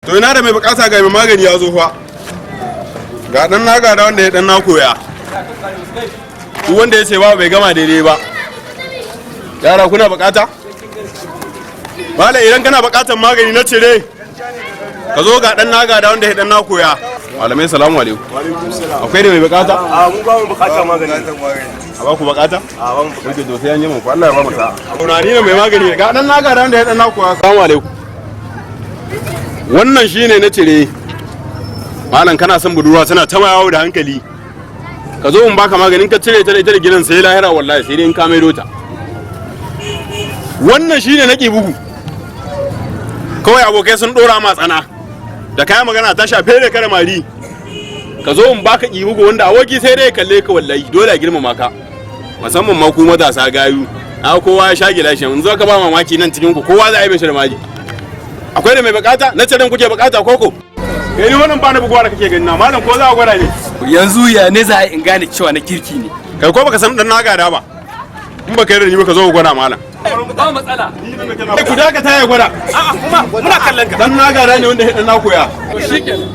To ina da mai bukata? Ga mai magani ya zo fa. Ga dan na gada wanda ya dan na koya. Duk wanda ya ce ba bai gama daidai ba. Yara, kuna bukata? Malam, idan kana bukatar magani na cire, ka zo, ga dan na gada wanda ya dan na koya. Malamai, salamu alaikum. Akwai da mai bukata? A, mun ba mu bukata magani. A ba ku bukata? A, ba mu bukata. Oke, to sai an yi muku. Allah ya ba mu sa'a. Tunani ne mai magani, ga dan na gada wanda ya dan na koya. Salamu alaikum. Wannan shine na cire. Malam, kana son budurwa tana ta yawo da hankali, ka zo in baka maganin ka cire ta da ita da gidan sai lahira. Wallahi sai dai in ka maido ta. Wannan shine na bugu. Kawai abokai sun dora ma tsana, da kayan magana ta shafe da kare mari, ka zo in baka bugu wanda aboki sai dai ya kalle ka. Wallahi dole a girmama ka, musamman ma ku matasa gayu. A kowa ya sha gilashi yanzu, ka ba mamaki nan cikin ku kowa za a yi mai shi da mali. Akwai da mai bukata? Na ciren kuke bukata koko? Kai, ni wannan ba na buguwa da kake gani na. Malam, ko za a gwada ne? Yanzu ya ne za a in gane cewa na kirki ne? Kai, ko baka san dan na gada ba, in baka yarda ni ba, ka zo ka gwada, malam. Ba matsala. Kai, ku dakata ya gwada. A'a, kuma muna kallon ka. Dan na gada ne wanda ya dan na koya. To shikenan.